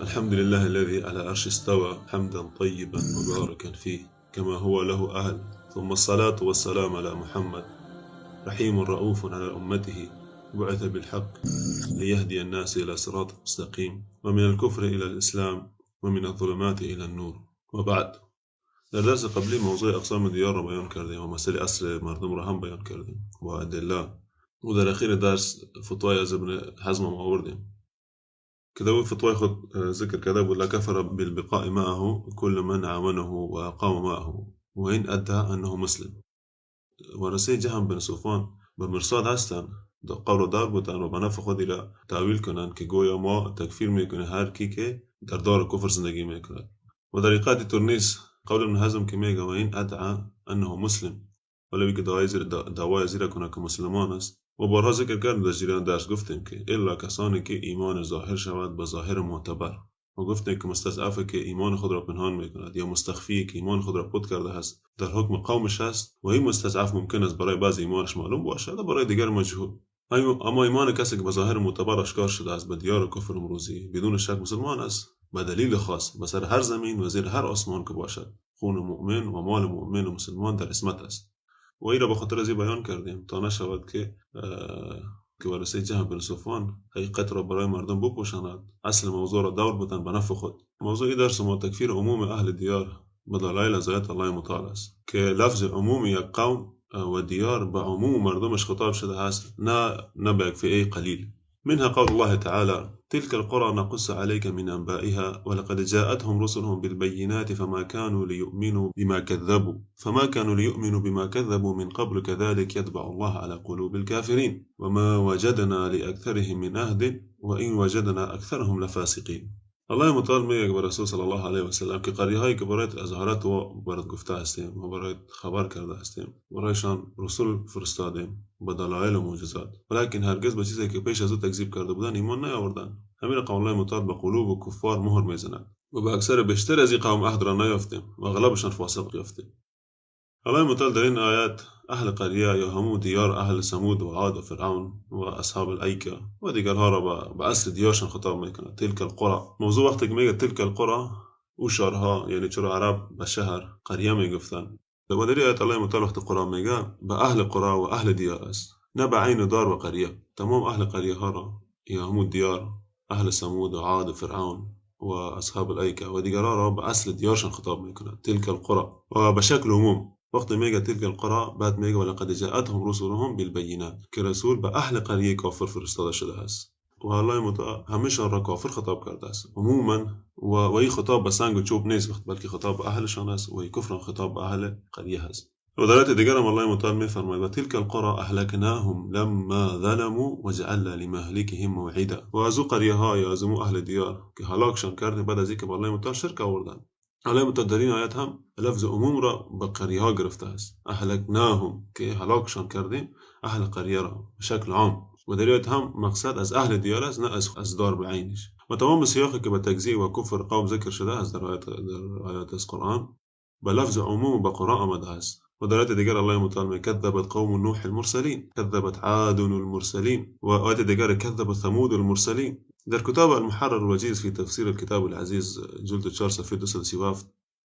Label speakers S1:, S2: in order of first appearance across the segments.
S1: الحمد لله الذي على عرش استوى حمدا طيبا مباركا فيه كما هو له أهل، ثم الصلاة والسلام على محمد رحيم رؤوف على أمته، بعث بالحق ليهدي الناس إلى صراط مستقيم، ومن الكفر إلى الإسلام، ومن الظلمات إلى النور. وبعد. در درس قبلی موضوع اقسام دیار را بیان کردیم و مسئله اصل مردم را هم بیان کردیم و ادله، و در اخیر درس فتوای از ابن حزم ما آوردیم که در فتوای خود ذکر کرده بود لکفر بالبقاء معه كل من عاونه وأقام معه وإن ادعى أنه مسلم. ورثه جهم بن صفوان به مرصاد هستند، قول دار بودن و به نفع خود را تاویل کنند که گویا ما تکفیر میکنه هر کی که در دار کفر زندگی میکند. و در حقیقت طور نیست. قول ابن حزم که میگه و این ادعا انه مسلم، ولی که دعوای زیر کنه که مسلمان است. و بارها ذکر کردیم در جریان درس، گفتیم که الا کسانی که ایمان ظاهر شود به ظاهر معتبر، و گفتیم که مستضعف که ایمان خود را پنهان میکند یا مستخفی که ایمان خود را پت کرده است در حکم قومش است، و این مستضعف ممکن است برای بعض ایمانش معلوم باشد و برای دیگر مجهول. اما ایمان کسی که به ظاهر معتبر آشکار شده است به دیار کفر امروزی بدون شک مسلمان است، به دلیل خاص به سر هر زمین و زیر هر آسمان که باشد. خون مؤمن و مال مؤمن و مسلمان در عصمت است. و این را به خاطر از بیان کردیم تا نشود که ورثه جهم بن صفوان حقیقت را برای مردم بپوشاند، اصل موضوع را دور بدن به نفع خود. موضوع درس ما تکفیر عموم اهل دیار به دلایل از آیات الله متعال است که لفظ عموم یک قوم و دیار به عموم مردمش خطاب شده است، نه به یک فئه قلیل. منها قول الله تعالى: تلك القرى نقص عليك من أنبائها ولقد جاءتهم رسلهم بالبينات فما كانوا ليؤمنوا بما كذبوا من قبل كذلك يطبع الله على قلوب الكافرين وما وجدنا لأكثرهم من عهد وإن وجدنا أكثرهم لفاسقين. الله متعال میگه به رسول صلی الله علیه و سلم که قریه هایی که برایت اظهارات و برات گفته هستیم و برایت خبر کرده هستیم، برایشان رسول فرستادیم با دلایل و معجزات، ولیکن هرگز به چیزی که پیش از او تکذیب کرده بودن ایمان نیاوردند. همین قول الله متعال به قلوب و کفار مهر میزند و به اکثر بیشتر از این قوم عهد را نیافتیم و اغلبشان فاسق یافتیم. الله متعال در این آیات اهل قریه یا همو دیار اهل ثمود و عاد و فرعون و اصحاب الایکه و دیگرها را به اصل دیارشان خطاب میکند. تلک القرى. موضوع وقتی که میگه تلک القرى، او شهرها، یعنی چرا عرب به شهر قریه میگفتن. و در آیات الله متعال وقتی قرى میگه به اهل قرى و اهل دیار است، نه به عین دار و قریه. تمام اهل قریه ها را یا همو دیار اهل ثمود و عاد و فرعون و اصحاب الایکه و دیگرها را به اصل دیارشان خطاب میکند، تلک القرى، و به شکل عموم. وقتی میگه تلك القرى بعد میگه ولقد جاءتهم رسلهم بالبینات که رسول به اهل قریه کافر فرستاده شده است و الله متعال همیشان را کافر خطاب کرده است عموما، و این خطاب به سنگ و چوب نیست، بلکه خطاب به اهلشان است و این کفر خطاب به اهل قریه است. و در آیات دیگر هم الله متعال میفرماید و تلك القرى اهلکناهم لما ظلموا وجعلنا لمهلكهم موعدا. و از او قریه ها یا از او اهل دیار که هلاکشان کردیم بعد از اینکه به الله متعال شرک آوردند. الله متعال در این آیات هم لفظ عموم را به قریه ها گرفته است، اهلکناهم که هلاکشان کردیم اهل قریه را به شکل عام، و در آیات هم مقصد از اهل دیار است نه از دار به عینش. و تمام سیاقی که به تکذیب و کفر قوم ذکر شده است در آیات از قرآن به لفظ عموم به قرآن آمده است. و در آیات دیگر الله متعال می کذبت قوم نوح المرسلین، کذبت عاد المرسلین، و آیات دیگر کذبت ثمود المرسلین. در کتاب المحرر الوجیز في تفسير الكتاب العزيز جلد 4 صفحة 237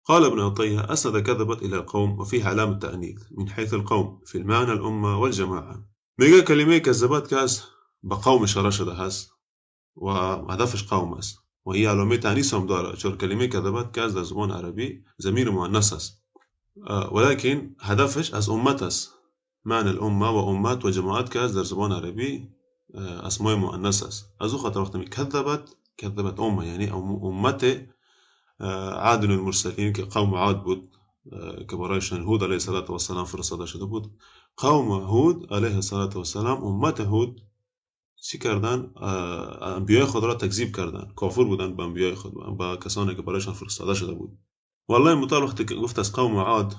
S1: قال ابن عطية أسد كذبت إلى القوم وفيها علامة تأنيث من حيث القوم في المعنى الأمة والجماعة. میگه کلمه کذبت که است به قوم اشاره شده هست و هدفش قوم است و هي علامه تأنیث هم داره، چون کلمه کذبت که است در زبان عربی ضمیر مؤنث است، ولكن هدفش از امت است. معنی الامه و امت و جماعت که است در زبان عربی اسماء مؤنث است. از او خاطر وقتی کذبت امه، یعنی امت عاد المرسلین که قوم عاد بود که برایشان هود علیه الصلاة والسلام فرستاده شده بود. قوم هود علیه الصلاة والسلام، امت هود چی کردن؟ انبیای خود را تکذیب کردن، کافر بودن به انبیای خود، به کسانی که برایشان فرستاده شده بود. والله متعال وقتی که گفت از قوم عاد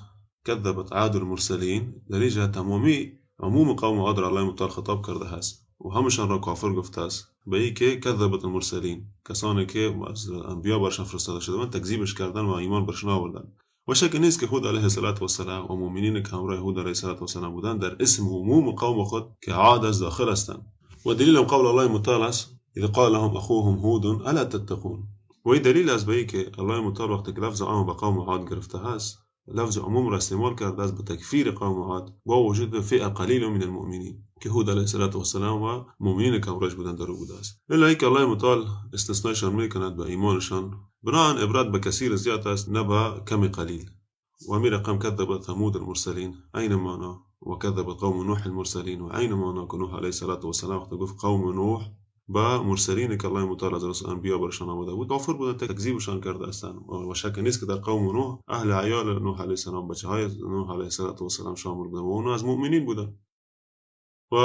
S1: کذبت عاد المرسلین، در اینجا تمامی عموم قوم عاد را الله متعال خطاب کرده است و همشان را کافر گفته است به ای که کذبت المرسلین، کسانی که از انبیا برشان فرستاده شده بودند تکذیبش کردن و ایمان برشان آوردن. و شک نیست که هود علیه الصلاة والسلام و مؤمنین که همراه هود علیه الصلاة والسلام بودند در اسم عموم قوم خود که عاد از داخل هستند. و دلیل قول الله متعال است اذ قال لهم اخوهم هود الا تتقون. و این دلیل است به که الله متعال وقتی که لفظ عام به قوم عاد گرفته هست، لفظ عموم را استعمال کرده است به تکفیر قوم عاد با وجود فئه قلیل من المؤمنین که هود علیه السلام و مؤمنین که همراهش بودند در او بوده است. الا اینکه الله متعال استثنایشان میکند به ایمانشان، بناءً عبرت به کثیر زیاد است نه به کم قلیل. و همی رقم کذب ثمود المرسلین عین معنا، و کذب قوم نوح المرسلین و عین معنا که نوح علیه السلام وقتی گفت قوم نوح با مرسلین که الله متعال از رسول انبیا برشان آمده بود کافر بودند، تکذیبشان کرده هستند و شک نیست که در قوم نوح اهل عیال نوح علیه السلام، بچه های نوح علیه السلام شامل بودند و اونا از مؤمنین بودند. و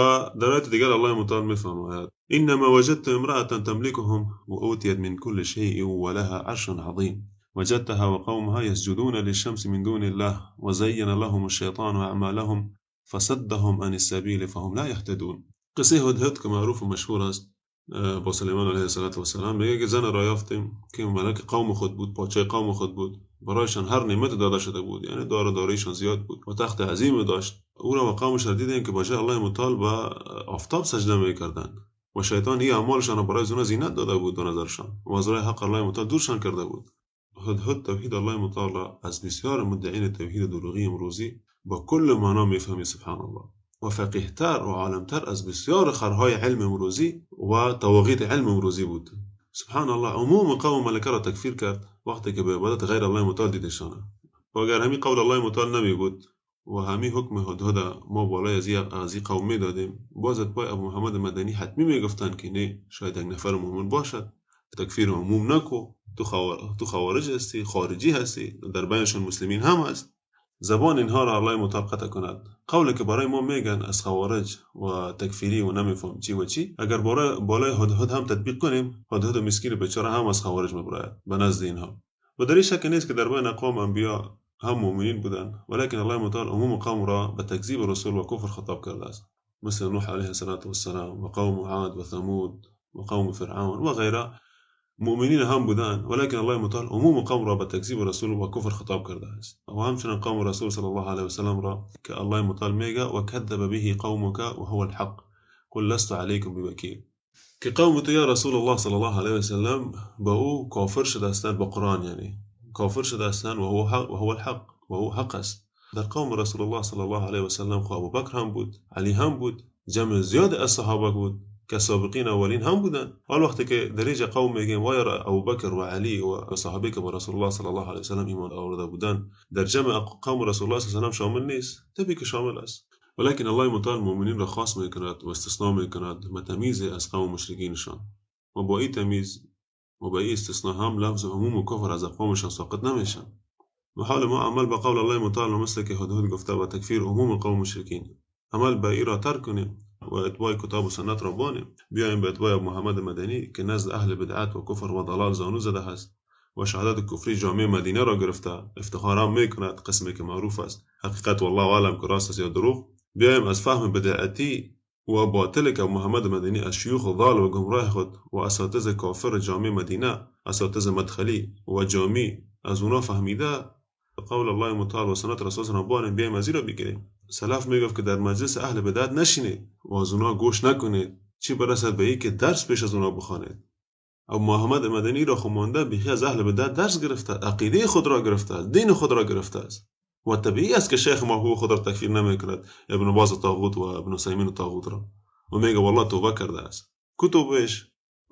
S1: در آیت دیگر الله متعال میفرماید انما وجدت امرأة تملكهم وأوتيت من كل شيء ولها عرش عظيم وجدتها وقومها يسجدون للشمس من دون الله وزين لهم الشيطان أعمالهم فصدهم عن السبيل فهم لا يهتدون. قصه هدهد که معروف و مشهور است با سلیمان علیه السلام، میگه که زن را یافتیم که ملک قوم خود بود، پادشاه قوم خود بود، برایشان هر نعمت داده شده بود، یعنی دار داریشان زیاد بود و تخت عظیم داشت. او را و قومش را دیدیم که با جای الله متعال به آفتاب سجده میکردند و شیطان این اعمالشان را برای زنها زینت داده بود در نظرشان و از راه حق الله متعال دورشان کرده بود. هدهد توحید الله متعال را از بسیار مدعین توحید دروغی امروزی با کل معنا میفهمی، سبحان الله، و فقیه‌تر و عالمتر از بسیار خرهای علم امروزی و طواغیت علم امروزی بود. سبحان الله، عموم قوم ملکه را تکفیر کرد وقتی که به عبادت غیر الله متعال دیدشانه. و اگر همین قول الله متعال نمی بود و همین حکم هدهد ما بالای از این قوم می دادیم، باز اتباع ابو محمد مدنی حتمی می گفتند که نه، شاید یک نفر مؤمن باشد، تکفیر عموم نکو، تو خوارج هستی، خارجی هستی، در بینشان مسلمین هم هست. زبان اینها را الله متعال قطع کند. قولی که برای ما میگن از خوارج و تکفیری و نمیفهم چی و چی، اگر بالای هدهد هم تطبیق کنیم، هدهد مسکین بیچاره هم از خوارج میبراید به نزد اینها. و در این شک نیست که در بین اقوام انبیا هم مؤمنین بودند، ولیکن الله متعال عموم قوم را به تکذیب رسول و کفر خطاب کرده است، مثل نوح علیه السلام و قوم عاد و ثمود و قوم فرعون و غیره. مؤمنین هم بودند، ولیکن الله متعال عموم قوم را به تکذیب رسول و کفر خطاب کرده است. و همچنین قوم رسول صلی الله علیه و سلم را که الله متعال میگه و کذب به قومک و هو الحق قل لست علیکم بوکیل، که قوم تو یا رسول الله صلی الله علیه و سلم با او کافر شده هستند، با قرآن یعنی کافر شده هستند، و هو حق و هو الحق و او حق است. در قوم رسول الله صلی الله علیه و سلم خو ابوبکر هم بود، علی هم بود، جمع زیاد از صحابه بود که سابقین اولین هم بودن. حال وقتی که در اینجا قوم میگیم وایا ابوبکر و علی و صحابه که با رسول الله صلی الله علیه و سلم ایمان آورده بودن در جمع قوم رسول الله صلی الله علیه و سلم شامل نیست، طبیعی که شامل است. ولیکن الله متعال مؤمنین را خاص میکند و استثناء میکند و تمیز از قوم مشرکینشان، و با این تمیز و با این استثناء هم لفظ عموم و کفر از اقوامشان ساقط نمیشن. و حال ما عمل به قول الله متعال مثل که هدهد گفته و تکفیر عموم قوم مشرکین، عمل به این را ترک کنیم و اتباع کتاب و سنت را بانیم، بیایم به اتباع محمد مدنی که نزد اهل بدعت و کفر و ضلال زانو زده است و شهادت کفری جامعه مدینه را گرفته، افتخار هم میکند قسمی که معروف است، حقیقت والله اعلم که راست است یا دروغ. بیایم از فهم بدعتی و باطل که محمد مدنی از شیوخ ضال و گمراه خود و اساتذه کافر جامعه مدینه، اساتذه مدخلی و جامی از اونا فهمیده، قول الله متعال و سنت رسول الله بانیم، بیایم از این را بگیریم. سلف میگفت که در مجلس اهل بدعت نشینید و از اونا گوش نکنید، چی برسد به این که درس پیش از اونا بخوانید. او محمد مدنی را خمانده بیخی از اهل بدعت درس گرفته، عقیده خود را گرفته است، دین خود را گرفته است. و طبیعی است که شیخ محبوب خود را تکفیر نمیکند، ابن باز طاغوت و ابن سیمین طاغوت را، و میگه والله توبه کرده است. کتبش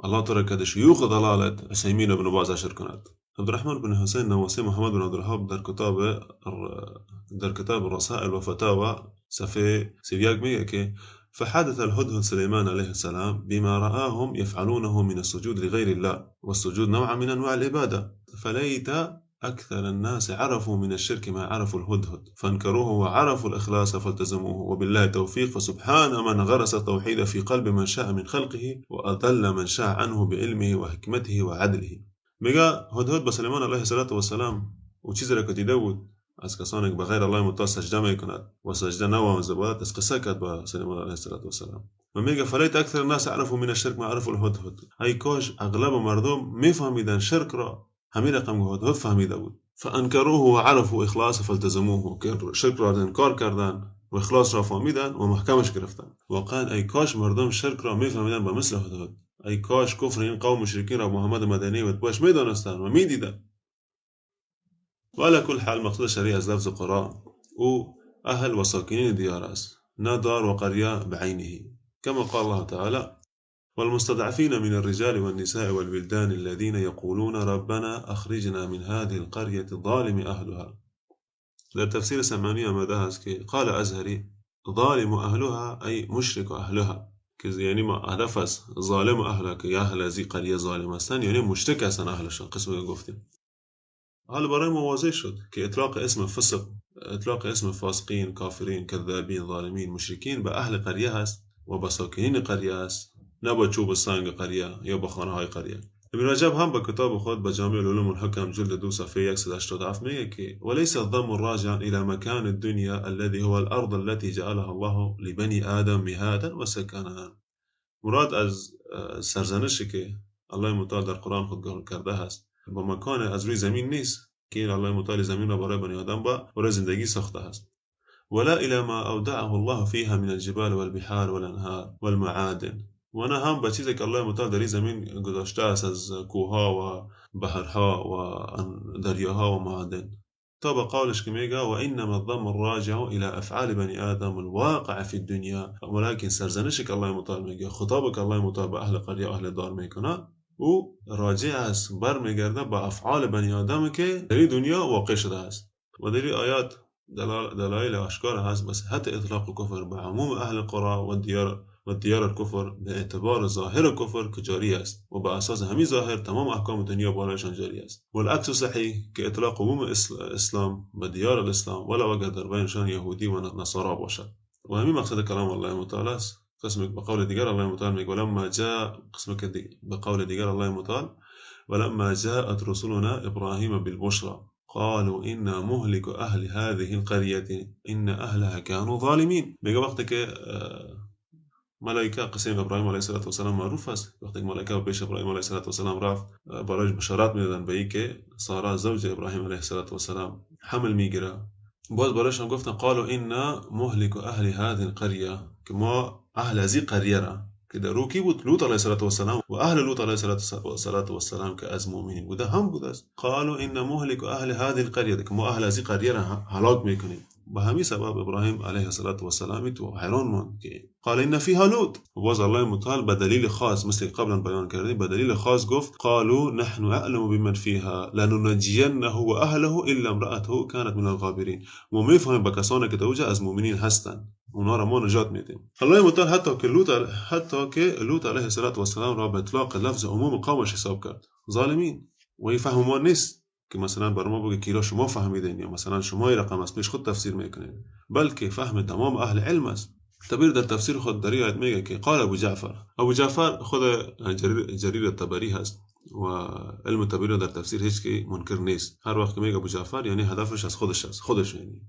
S1: الله تعالی که شیوخ ضلالت سیمین ابن باز اشر کند. عبدالرحمن بن حسین نواسی محمد بن عبدالوهاب در کتاب الرسائل و فتاوى صفحه 31 میگه که فحدث الهدهد سليمان عليه السلام بما رآهم يفعلونه من السجود لغير الله، والسجود نوع من أنواع العبادة، فليت أكثر الناس عرفوا من الشرك ما عرفوا الهدهد فانكروه وعرفوا الإخلاص فالتزموه، وبالله التوفيق. فسبحان من غرس التوحيد في قلب من شاء من خلقه وأضل من شاء عنه بعلمه وحكمته وعدله. میگه هدهد به سلیمان علیه السلام و چیزی را که دیده بود از کسانی که به غیر الله متعال سجده میکند و سجده نوع از عبادت از قصه کرد به سلیمان علیه السلام. و میگه فلیت اکثر الناس عرفوا من الشرک ما عرفوا الهدهد، ای کاش اغلب مردم میفهمیدن شرک را همین رقم هدهد فهمیده بود. فانکروه و عرفوا اخلاص فالتزموه، که شرک را انکار کردن و اخلاص را فهمیدن و محکمش گرفتن. واقعا ای کاش مردم شرک را میفهمیدن به مثل هدهد، ای کاش کفر این قوم مشرکین را محمد مدنی و اتباعش میدانستند و میدیدند. و علی کل حال مقصود شرعی از لفظ قرى او اهل و ساکنین دیار است، نه دار و قریه بعینه، كما قال الله تعالى والمستضعفين من الرجال والنساء والولدان الذين يقولون ربنا أخرجنا من هذه القرية الظالم أهلها. در تفسیر سمعانی آمده است که قال ازهری ظالم أهلها أي مشرك أهلها، که یعنی ما هدف است ظالم أهلها که اهل از این قریه ظالم هستند، یعنی مشرک هستند اهلشان، قسم که گفتیم. حالا برای ما واضح شد که اطلاق اسم فسق، اطلاق اسم فاسقین، کافرین، کذابین، ظالمین، مشرکین به اهل قریه هست و به ساکنین قریه است، نه با چوب و سنگ قریه یا با خانه های قریه. ابن رجب هم به کتاب خود به جامع العلوم الحکم جلد 2 صفحه 187 میگه که وليس الذم راجعا الى مكان الدنيا الذي هو الارض التي جعلها الله لبني آدم مهادا وسكنا. مراد از سرزنشی که الله متعال در قرآن خود کرده هست با مکان از روی زمین نیست که الله متعال زمین را برای بنی آدم برای زندگی ساخته است. ولا الى ما اودعه الله فيها من الجبال والبحار والانهار والمعادن، و نه هم به چیزی که الله متعال در این زمین گذاشته است از کوهها و بحرها و دریاها و معادن، تا به قولش که میگه و انما الذم الراجع الى افعال بني آدم الواقع في الدنيا. ولكن سرزنشی که الله متعال میگه، خطاب که الله متعال به اهل قریه و اهل دار میکنه، او راجع است، برمیگرده به افعال بنی آدم که در این دنیا واقع شده است. و در این آیات دلایل آشکار هست به صحت اطلاق کفر به عموم اهل قرى و دیار و دیار الکفر به اعتبار ظاهر کفر که جاری است و به اساس همین ظاهر تمام احکام دنیا بالایشان جاری است. والعکس صحیح که اطلاق عموم اسلام به دیار الاسلام ولو اگر در بینشان یهودی و نصارا باشد. و همین مقصد کلام الله متعال است. قسم به قول دیگر الله متعال میگه ولما جاء، قسم به قول دیگر الله متعال ولما جاءت رسلنا ابراهیم بالبشرى قالوا إنا مهلك أهل هذه القرية إن أهلها كانوا ظالمين. میگه وقتی که ملائکه، قصه ابراهیم علیه السلام معروف است، وقتی که ملائکه پیش ابراهیم علیه السلام رفت برایش بشارت میدادن به این که سارا زوج ابراهیم علیه السلام حمل میگیره، باز برایش هم گفتن قالوا إنا مهلك أهل هذه القرية، که ما اهل از این قریه را که در رو کی بود؟ لوط علیه السلام و اهل لوط علیه السلام که از مؤمنین بوده هم بوده است. قالوا إنا مهلك أهل هذه القرية، که ما اهل از این قریه را هلاک میکنیم. به همین سبب ابراهیم علیه السلام تو حیران ماند که قال إن فيها لوط. و باز الله متعال به دلیل خاص، مثل قبلا بیان کردیم، به دلیل خاص گفت قالوا نحن اعلم بمن فيها لننجينه واهله الا امراته كانت من الغابرين. ما میفهمیم به کسانی که در از مؤمنین هستند، اونا را ما نجات میدیم. الله متعال حتی که لوط علیه السلام را به اطلاق لفظ عموم قومش حساب کرد ظالمین. و این فهم ما نیست که مثلا بر ما بگه که شما فهمیدین یا مثلا شما این رقم از پیش خود تفسیر میکنین، بلکه فهم تمام اهل علم است. تبیر در تفسیر خود در آیت میگه که قال ابو جعفر، ابو جعفر خود جریر الطبری هست و علم تبیر در تفسیر هیچ که منکر نیست. هر وقت که میگه ابو جعفر یعنی هدفش از خودش است، خودش یعنی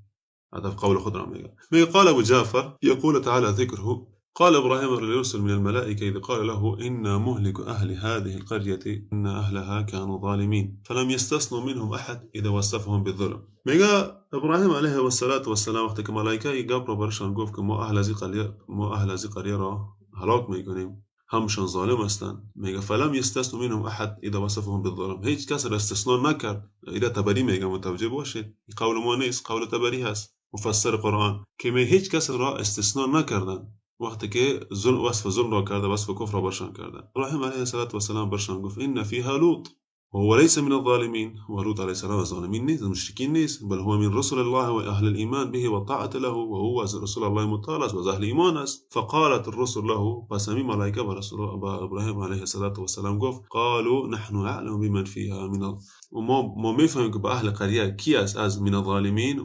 S1: هدف قول خود را میگه. میگه قال ابو جعفر يقول تعالى ذكره قال إبراهيم للرسل من الملائكة إذ قال له إنا مهلك أهل هذه القرية إن أهلها كانوا ظالمين فلم يستثنوا منهم أحد إذا وصفهم بالظلم. میگه ابراهیم علیه السلام وقتی که ملائکه گپ را برشان گفت که ما اهل از قریه را هلاک میکنیم، همشان ظالم هستند. میگه فلم یستثنوا منهم احد اذا وصفهم بالظلم، هیچ کس را استثناء نکرد. ایده طبری میگه، متوجه باشید قول ما نیست، قول طبری هست مفسر قرآن، که می هیچ کس را استثناء نکردن وقتی که ظلم، وصف ظلم را کرده، وصف کفر را برشان کرده. ابراهیم علیه السلام برشان گفت ان فيها لوط وهو ليس من الظالمين، ولوط عليه السلام الظالمين نیست، المشركين نیست، بل هو من رسل الله واهل الايمان به والطاعه له، وهو رسول الله متعال است و اهل ایمان است. فقالت الرسل له، پس همین ملائکه به رسول ابراهیم علیه السلام گفت قالوا نحن اعلم بمن فيها من و ما میفهمیم که به اهل قریه کی است از من الظالمین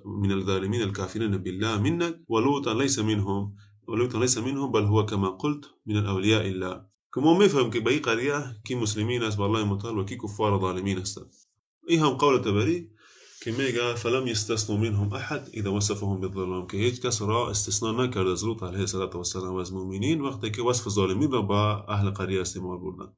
S1: من الظالمین الكافرين بالله منك ولوط ليس منهم، ولوط ليس منهم بل هو كما قلت من الاولياء الله. که ما میفهم که به این قریه کی مسلمین است بالله متعال و کی کفار ظالمین هستند. این هم قول طبری که میگه فلم یستثنوا منهم احد اذا وصفهم بالظلم، که هیچ کس را استثناء نکرد از لوط علیه السلام و از مؤمنین وقتی که وصف ظالمین را با اهل قریه استعمال بردن.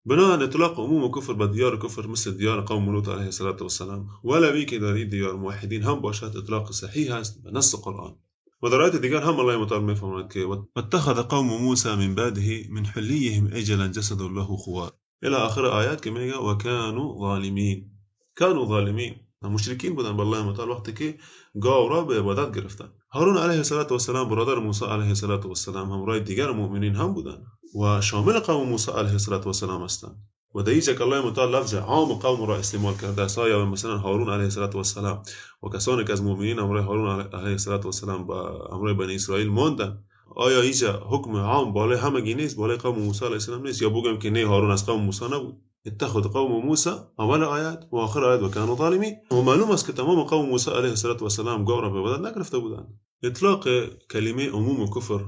S1: بناء اطلاق عموم کفر به دیار کفر مثل دیار قوم لوط علیه السلام، ولا بی که در این دیار موحدین هم باشد، اطلاق صحیح است به نص قرآن. و در آیت دیگر هم الله متعال میفرماید که واتخذ قوم موسی من بعده من حلیهم عجلا جسدا له خوار الی آخر آیات که میگه و کانوا ظالمین. کانوا ظالمین، مشرکین بودن به الله متعال وقتی که گاو را به عبادت گرفتن. هارون علیه السلام برادر موسی علیه السلام همراه دیگر مؤمنین هم بودن و شامل قوم موسی علیه السلام هستند. و در اینجا که الله متعال لفظ عام قوم را استعمال کرده است، یا مثلا هارون علیه السلام و کسانی که از مؤمنین همراه هارون علیه السلام با همراه بنی اسرائیل ماندن، آیا اینجا حکم عام بالای همگی نیست، بالای قوم موسی علیه السلام نیست؟ یا بگم که نه، هارون از قوم موسی نبود؟ اتخذ قوم موسی اول آیات و آخر آیات و کانوا ظالمین. و معلوم است که تمام قوم موسی علیه السلام گاو را به عبادت نگرفته بودند. اطلاق کلمه عموم کفر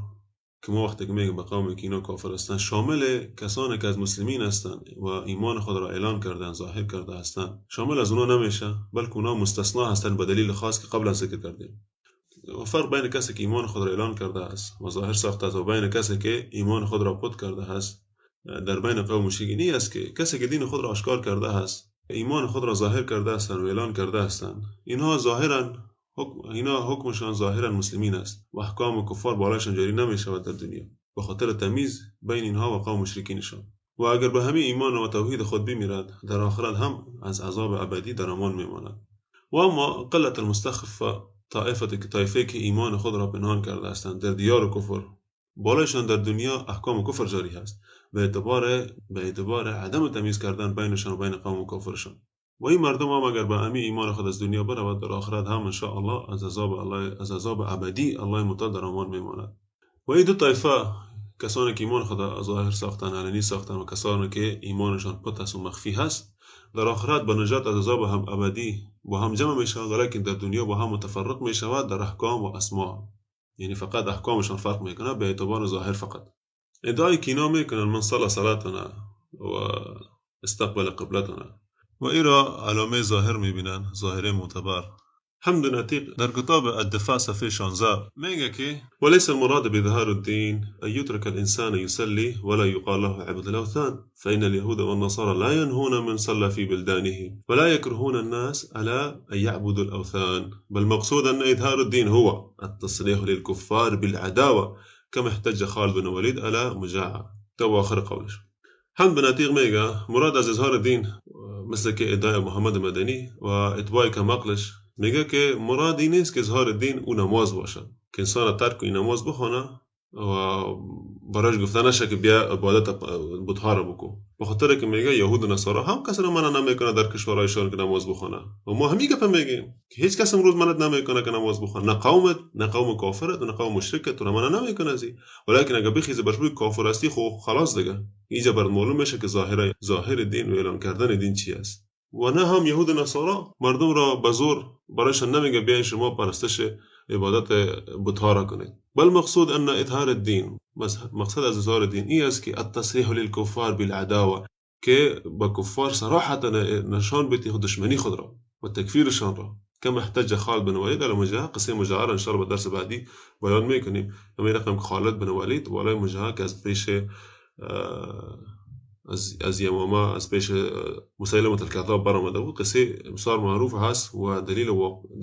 S1: که ما وقتی که میگیم به قومی که اینا کافر هستند، شامل کسانی که از مسلمین هستند و ایمان خود را اعلان کردن، ظاهر کرده هستند، شامل از اونا نمیشه، بلکه اونا مستثنا هستند به دلیل خاص که قبلا ذکر کردیم. و فرق بین کسی که ایمان خود را اعلان کرده است و ظاهر ساخته است و بین کسی که ایمان خود را پت کرده است در بین قوم مشرکین است که کسی که دین خود را آشکار کرده است، ایمان خود را ظاهر کرده هستند و اعلان کرده هستند، اینها ظاهرا اینا حکمشان ظاهرا مسلمین است و احکام کفار بالایشان جاری نمی شود در دنیا، به خاطر تمیز بین اینها و قوم مشرکینشان. و اگر به همین ایمان و توحید خود بمیرد، در آخرت هم از عذاب ابدی در امان میماند. و اما قلت المستخفه، طایفه که ایمان خود را پنهان کرده هستند در دیار کفر، بالایشان در دنیا احکام کفر جاری هست به اعتبار عدم تمیز کردن بینشان و بین قوم کافرشان. و این مردم هم اگر به امی ایمان خود از دنیا برود، در آخرت هم ان شاء الله از عذاب ابدی الله متعال در امان میماند. و این دو طایفه، کسانی که ایمان خود ظاهر ساختن، علنی ساختن، و کسانی که ایمانشان پت است و مخفی هست، در آخرت به نجات از عذاب هم ابدی با هم جمع می شود، ولیکن در دنیا با هم متفرق می شود در احکام و اسماء، یعنی فقط احکامشان فرق میکنه به اعتبار ظاهر فقط. ادعای که اینا میکنن من صلى صلاتنا و استقبل قبلتنا، و ایرا علامه ظاهر میبینن، ظاهر معتبر. حمد عتیق در کتاب الدفاع صفحه 16 میگه که وليس المراد بإظهار الدين أن يترك الإنسان يصلي ولا يقال له عبد الأوثان، فإن اليهود والنصارى لا ينهون من صلى في بلدانهم ولا يكرهون الناس على أن يعبدوا الأوثان، بل المقصود أن إظهار الدين هو التصريح للكفار بالعداوة كما احتج خالد بن وليد على مجاعة. تو آخر قولش. حمد بن عتیق میگه مراد از اظهار دین مثل که ادعای محمد مدنی و اتباعی که مقلش، میگه که مراد این نیست که اظهار دین او نماز باشه، که انسان ترک این نماز بخونه و براش گفته نشه که بیا عبادت بت‌ها را بکن، به خاطر که میگه یهود و نصارا هم کسی را منع نمیکنه در کشورهایشان که نماز بخونه، و ما همین گپ میگیم که هیچ کس امروز منع نمیکنه که نماز بخونه، نه قومت، نه قوم کافرت، نه قوم مشرکت، تو منع نمیکنه ازی، ولیکن اگه بخیزی برش بگی کافر هستی، خب خلاص دیگه اینجا برات معلوم میشه که ظاهر دین و اعلان کردن دین چی است. و نه هم یهود و نصارا مردم را به زور برایشان نمیگه بیاین شما پرستش عبادت بت‌ها را کنید، بل مقصود ان اظهار الدین، مقصد از اظهار دین این است که التصریح للکفار بالعداوه، که با کفار صراحتا نشان بدی دشمنی خود را و تکفیرشان را، كما احتج خالد بن ولید على مجاهه. قصه مجاهه را ان شاء الله به درس بعدی بیان میکنیم. همین رقم که خالد بن ولید بالای مجاهه که از پیش از یمامه از پیش مسیلمة الکذاب برآمده بود، قصه بسیار معروف هست و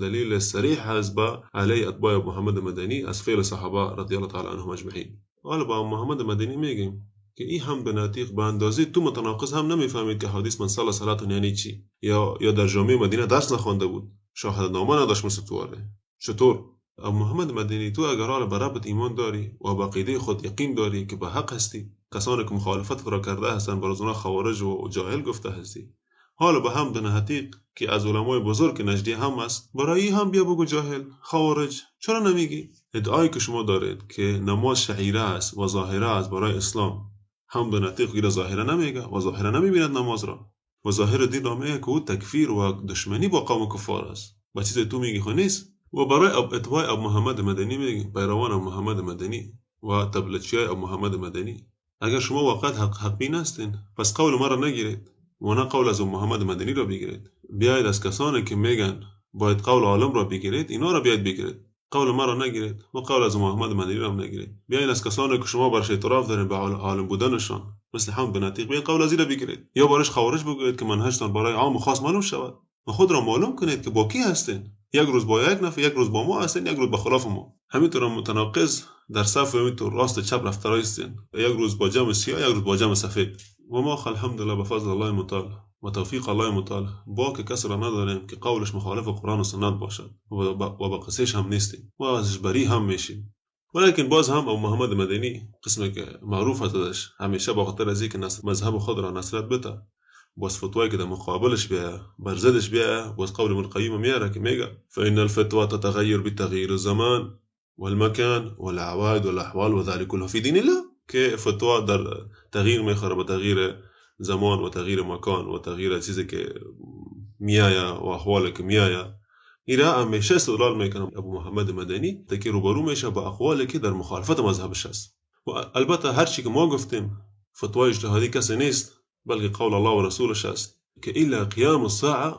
S1: دلیل صریح هست به علی اتباع محمد مدنی از فعل صحابه رضی الله تعالی عنهم اجمعین. حالا با محمد مدنی میگیم که این هم به نطیق به اندازه تو متناقض هم نمیفهمید که حدیث من صلی صلاتون یعنی چی، یا در جامعه مدینه درس نخوانده بود، شاهدنامه نداشت مثل تو. آره چطور محمد مدنی تو اگر حالا به ربط ایمان داری و به عقیده خود یقین داری که به حق هستی، کسانی که مخالفت را کرده هستند بر از اونا خوارج و جاهل گفته هستی، حالا به هم بن عتیق که از علمای بزرگ نجدی هم است، برای هم بیا بگو جاهل خوارج، چرا نمیگی؟ ادعایی که شما دارید که نماز شعیره است و ظاهره است برای اسلام، هم بن عتیق غیر ظاهره نمیگه و ظاهره نمیبیند نماز را، و ظاهر دین را میگه که او تکفیر و دشمنی با قوم کفار است، با چیز تو میگی خو نیست. و برای اتباع ابو محمد مدنی میگه، پیروان ابو محمد مدنی و تبلچیای ابو محمد مدنی، اگر شما واقعا حقبین هستین پس قول ما را نگیرید و نه قول از محمد مدنی را بگیرید. بیاید از کسانی که میگن باید قول عالم را بگیرید، اینا را بیاید بگیرید، قول ما را نگیرید و قول از محمد مدنی را هم نگیرید. بیاید از کسانی که شما برش اعتراف دارین به عالم بودنشان مثل حمد بن عتیق، بیاید قول از این را بگیرید، یا برش خوارج بگویید که منهجتان برای عام و خاص معلوم شود و خود را معلوم کنید که با کی هستین. یک روز با یک نفر، یک روز با ما هستین، یک روز با خلاف ما. همینطور متناقض در صف همینطور راست چپ رفتارای هستین، یک روز با جمع سیاه، یک روز با جمع سفید. و ما الحمدلله به فضل الله متعال و توفیق الله متعال باک کسی را نداریم که قولش مخالف قرآن و سنت باشد و با قصهش هم نیستیم و ازش بری هم میشیم. ولیکن باز هم ابو محمد مدنی قسمی که معروف ازش همیشه با خاطر از اینکه مذهب خود را نصرت بده، باز فتوایی که در مقابلش بیایه بر ضدش بیایه، باز قول ابن القیم میاره که میگه فإن الفتوى تتغير بتغيير الزمان والمكان والعوائد والأحوال وذلك كله في دين الله، که فتوا در تغییر میخوره با تغییر زمان و تغییر مکان و تغییر چیزی که میایه و احوال که میایه. ایرا همیشه استدلال میکنه ابو محمد مدنی تا که روبرو میشه با اقوالی که در مخالفت مذهبش است. و البته هر چی که ما گفتیم فتوای اجتهادی کسی نیست، بلکه قول الله و رسولش است که الا قیام الساعه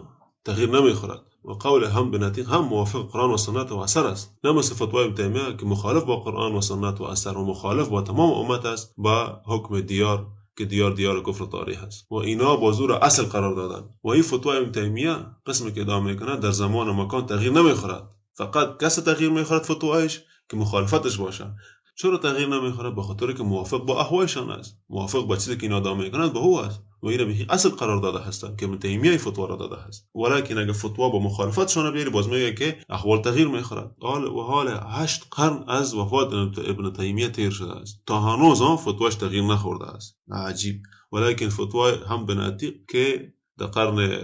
S1: تغییر نمیخورد و قول هم بنتیق هم موافق قرآن و سنت و اثر است، نه مثل فتوای ابن تیمیه که مخالف با قرآن و سنت و اثر و مخالف با تمام امت است با حکم دیار که دیار دیار کفر تاریخ است و اینا با زور اصل قرار دادن. و این فتوای ابن تیمیه قسمی که ادامه میکنه در زمان و مکان تغییر نمیخورد، فقط کس تغییر میخورد فتوایش که مخالفتش باشه. چرا تغییر نمیخورد؟ به خاطر که موافق با اهوایشان است، موافق با چیزی که اینا ادامه میکنند با هو است و اینا به اصل قرار داده هستند که ابن تیمیه فتوا را داده است. ولیکن اگه فتوا با مخالفتشان بیاری باز میگه که احوال تغییر میخورد. حال و حال 8 قرن از وفات ابن تیمیه تیر شده است، تا هنوز هم فتواش تغییر نخورده است. عجیب. ولیکن فتوای هم بن عتیق که در قرن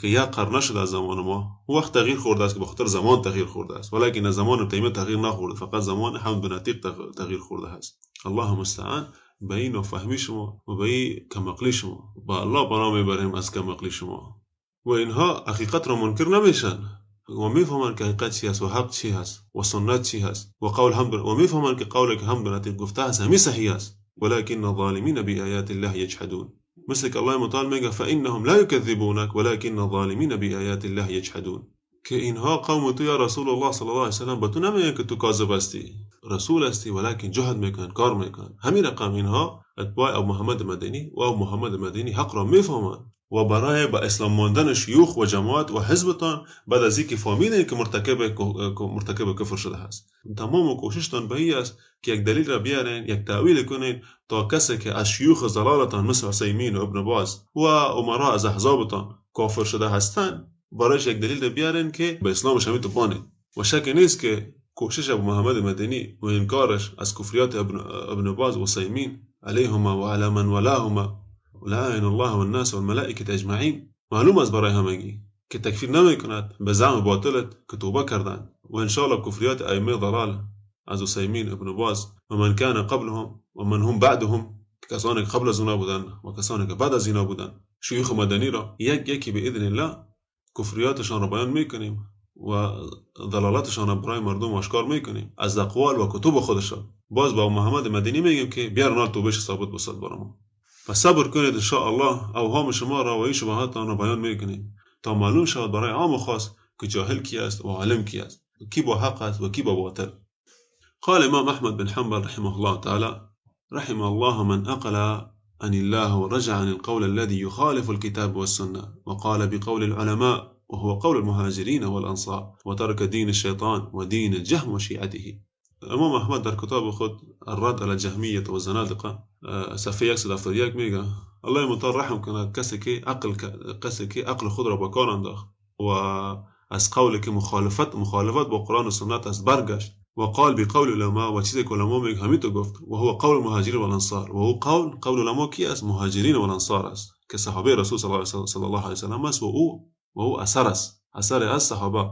S1: که یک قرن نشده از زمان ما وقت تغییر خورده است که به خاطر زمان تغییر خورده است، ولیکن از زمان ابن تیمیه تغییر نخورده، فقط زمان هم بن عتیق تغییر خورده است. الله مستعان. به این نافهمی شما و به این کمعقلی شما، با الله پناه میبریم از کمعقلی شما. و اینها حقیقت را منکر نمیشن و میفهمند که حقیقت چی است و حق چی هست و سنت چی هست و قول هم و میفهمند که قول که هم بن عتیق گفته است همی صحیح است. ولكن الظالمین بآیات الله یجحدون، مثل که الله متعال میگه فإنهم لا يكذبونك ولكن الظالمین بآیات الله یجحدون، که اینها قوم تو یا رسول الله صلی الله علیه وسلم به تو نمیگن که تو کاذب هستی، رسول هستی، ولیکن جهد میکنن، کار میکنن. همین رقم اینها اتباع ابو محمد مدنی و ابو محمد مدنی حق را میفهمند و برای با اسلام ماندن شیوخ و جماعت و حزبتان بعد از اینکه فهمیدن که مرتکب کفر شده است، تمام کوششتان به این است که یک دلیل را بیارین، یک تأویل کنین تا کسی که از شیوخ ضلالتان مثل عثیمین و ابن باز و امرا از احزابتان کافر شده هستند، برایش یک دلیل را بیارین که به اسلامش همین تو بانید. و شک نیست که کوشش ابو محمد مدنی و انکارش از کفریات ابن باز و عثیمین علیهما و علی من ولاهما لعن الله والناس والملائکه اجمعین معلوم است برای همگی که تکفیر نمی کند به زعم باطلت که توبه کردند. و انشاءالله کفریات ائمه ضلال از عثیمین، ابن باز و من کان قبلهم و من هم بعدهم، کسانی که قبل از اونا بودند و کسانی که بعد از اینا بودند، شیوخ مدنی را یک یکی به اذن الله کفریاتشان را بیان میکنیم و ضلالتشان را برای مردم آشکار میکنیم از اقوال و کتب خودشان. باز با محمد مدنی میگیم که بیار نال توبهش ثابت بسد برای ما. پس صبر کنید انشاءالله اوهام شما را و این شبهاتان را بیان میکنیم تا معلوم شود برای عام و خاص که جاهل کی است و عالم کی است، کی با حق است و کی با باطل. قال امام احمد بن حنبل رحمه الله تعالى: رحم الله من أقل عن الله ورجع عن القول الذي يخالف الكتاب والسنة وقال بقول العلماء وهو قول المهاجرين والأنصار وترك دين الشيطان ودين الجهم وشيعته. امام احمد در کتاب خود الرد على الجهمیه و الزنادقه صفحه 171 میگه الله متعال رحم کند کسی که عقل خود را به کار انداخت و از قول که مخالفت با قرآن و سنت است برگشت و قال بقول علما و چیزی که علما میگه همین تو گفت و هو قول المهاجرین والانصار و هو قول علما کی است؟ مهاجرین والانصار است که صحابه رسول صلی الله علیه و سلم است و او اثر است، اثر از صحابه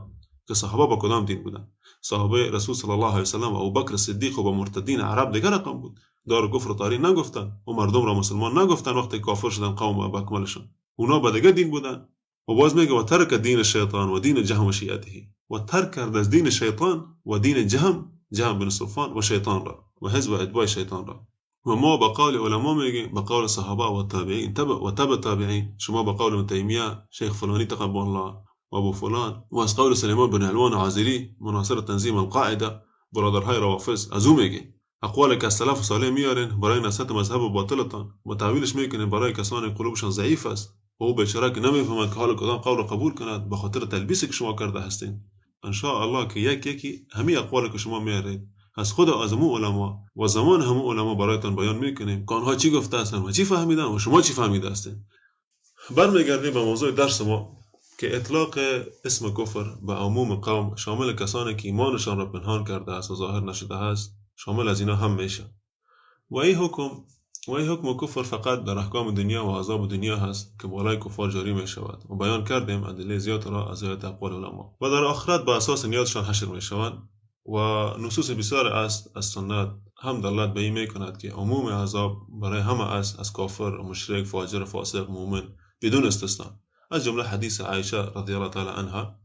S1: که صحابه با کدام دین بودند؟ صحابه رسول صلی الله علیه و سلم و ابوبکر صدیق و با مرتدین عرب دیگر رقم بود، دار کفر تاری نگفتن و مردم را مسلمان نگفتن وقتی کافر شدن قوم و اکملشان، اونا با دیگر دین بودن. و باز میگه و ترک دین شیطان و دین جهم و شیعته، و ترک کرد از دین شیطان و دین جهم بن صفوان و شیطان را و حزب اتباع شیطان را. و ما به قول علما میگیم، به قول صحابه و تابعین و تبع تابعین، شما به قول ابن تیمیه، شیخ فلانی تقبل الله و ابو فلان، و از قول سلیمان بن علوان عازری مناصر تنظیم القاعده برادرهای روافض، از او میگیم. اقوال که از سلف صالح میارین برای نصیحت مذهب باطلتان و تعویلش میکنین برای کسانی قلوبشان ضعیف است و او بیچاره که نمیفهمد که حال کدام قول را قبول کند به خاطر تلبیسی که شما کرده هستین. ان‌شاءالله که یک یکی همه اقوال که شما میارید از خود از همو علما و زمان همو علما برایتان بیان میکنیم که آنها چی گفته هستند و چی فهمیدن و شما چی فهمیده هستید. برمیگردیم به موضوع درس ما که اطلاق اسم کفر به عموم قوم شامل کسانی که ایمانشان را پنهان کرده است و ظاهر نشده است، شامل از اینا هم میشه. و این حکم کفر فقط در احکام دنیا و عذاب دنیا هست که بالای کفار جاری می شود و بیان کردیم ادله زیاد را از آیات اقوال علما و در آخرت به اساس نیاتشان حشر می شوند و نصوص بسیار است از سنت هم دلالت به این می کند که عموم عذاب برای همه است، از کافر، مشرک، فاجر، فاسق، مؤمن بدون استثناء. از جمله حدیث عایشه رضی الله تعالی عنها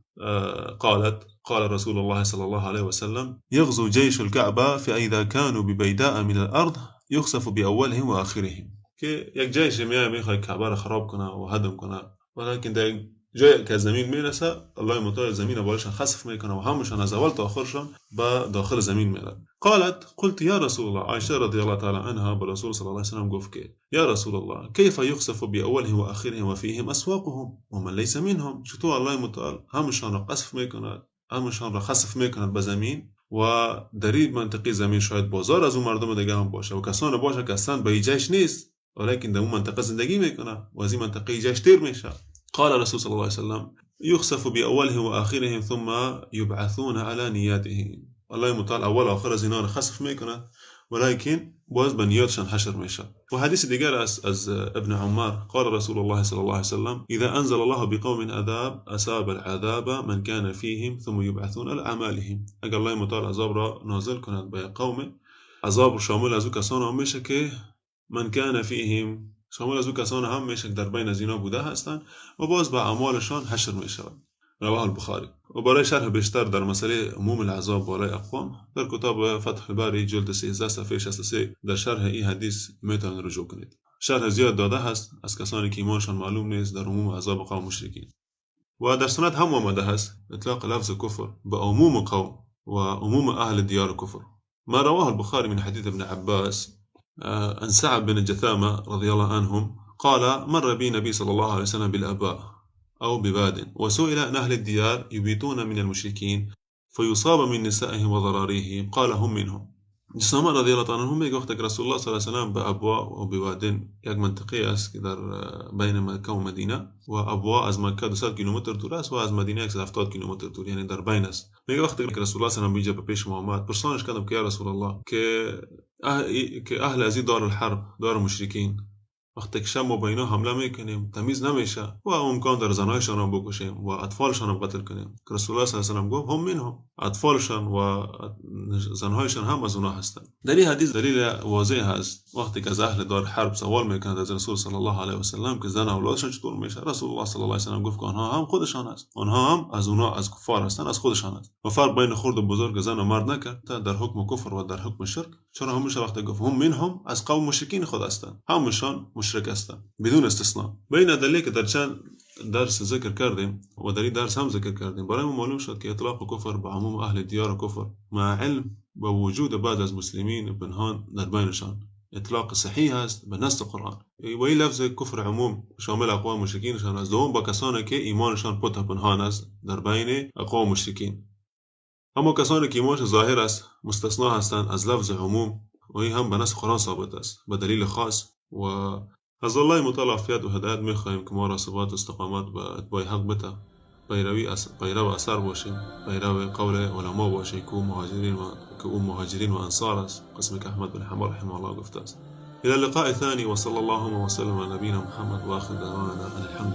S1: قالت قال رسول الله صلى الله عليه وسلم يغزو جيش الكعبة فإذا كانوا ببيداء من الأرض يخسف بأولهم وآخرهم. که یک جیش میاد میخواد کعبه را خراب کنه و هدم کنه، ولیکن در جایی که زمین میرسه الله متعال زمین بالشان خسف میکنه و همشان از اول تا آخرشان به داخل زمین میرن. قالت قلت یا رسول الله، عایشه رضی الله تعالی عنها به رسول صلی الله علیه وسلم گفت که یا رسول الله کیف یخسف باولهم واخرهم وفیهم اسواقهم ومن لیس منهم. چطور الله متعال همشان را قصف میکند، همشان را خسف میکند به زمین و در این منطقه زمین شاید بازار از اون مردم دیگه هم باشه و کسان باشه که اصلا به جیش نیست ولیکن در اون منطقه زندگی میکنه و از این منطقه جیش تیر میشه. قال رسول صلى الله عليه وسلم يخسف بأولهم وآخرهم ثم يبعثون على نياتهم. الله متعال اول آخر از اینا رو خسف میکنه ولكن باز به نیاتشان حشر میشه. و حدیث دیگر از ابن عمر قال رسول الله صلى الله عليه وسلم اذا انزل الله بقوم عذاب اصاب العذاب من كان فيهم ثم يبعثون على اعمالهم. اگر الله متعال عذاب را نازل کند به قوم، عذاب شامل از او کسان هم میشه که من كان فيهم، شامل از او کسان هم میشه که در بین از اینا بوده هستند و باز به اعمالشان حشر میشوند. رواه البخاری. و برای شرح بیشتر در مسئله عموم العذاب بالای اقوام در کتاب فتح الباری جلد 13 صفحه 63 در شرح این حدیث میتونید رجوع کنید. شرح زیاد داده هست از کسانی که ایمانشان معلوم نیست در عموم عذاب قوم مشرکین. و در سنت هم آمده هست اطلاق لفظ کفر به عموم قوم و عموم اهل دیار کفر. ما رواه البخاری من حديث ابن عباس عن سعد بن الجثامة رضي الله عنهم قال مر بي النبي صلى الله عليه وسلم بالآباء أو بباد وسئل عن أهل الديار يبيتون من المشركين فيصاب من نسائهم وضراريهم قال هم منهم. جسامه رضی الله تعالی عنهم میگه وقتی که رسول الله صلی الله علیه و سلم به ابوا و بوادن، یک منطقه است که در بین مکه و مدینه، و ابوا از مکه 200 کیلومتر دور است و از مدینه 170 کیلومتر دور، یعنی در بین است. میگه وقتی که رسول الله صلی الله علیه و سلم به پیش ما آمد، پرسانش کردم که یا رسول الله که اهل از دار الحرب، دار مشرکین، وقتی که شب ما با اینا حمله میکنیم تمیز نمیشه و امکان در زنایشان هم بکشیم و اطفالشان هم قتل کنیم. که رسول الله صلی الله علیه و سلم گفت هم منهم، اطفالشان و زنهایشان هم از اونا هستند. در این حدیث دلیل واضح هست وقتی که از اهل دار حرب سوال میکنند از رسول صلی الله علیه و سلم که زن اولادشان چطور میشه، رسول الله صلی الله علیه و سلم گفت که آنها هم خودشان است، آنها هم از اونا، از کفار هستند، از خودشان است. و فرق بین خرد و بزرگ، زن و مرد نکرد در حکم کفر و در حکم شرک. چرا همیشه وقتی گفت هم منهم، از قوم مشرکین خود هستند، همشان مشرک هستند بدون استثناء. بین ادله که در چند درس ذکر کردیم و در این درس هم ذکر کردیم، برای ما معلوم شد که اطلاق کفر به عموم اهل دیار کفر مع علم با وجود بعض از مسلمین پنهان در بینشان اطلاق صحیح است به نص قرآن. و این لفظ کفر عموم شامل اقوام مشرکینشان است، دوم با کسانی که ایمانشان پت پنهان است در بین اقوام مشرکین. اما کسانی که ایمانشان ظاهر است مستثنا هستند از لفظ عموم، و این هم به نص قرآن ثابت است به دلیل خاص. و از الله متعال عافیت و هدایت میخواهیم که ما را ثبات و استقامت به اتباع حق بده، پیرو اثر باشیم، پیرو قول علما باشیم که او مهاجرین و انصار است، قسم که احمد بن حنبل رحمه الله گفته است. الى اللقاء الثاني وصلى الله وسلم على نبينا محمد واخر دعوانا ان الحمد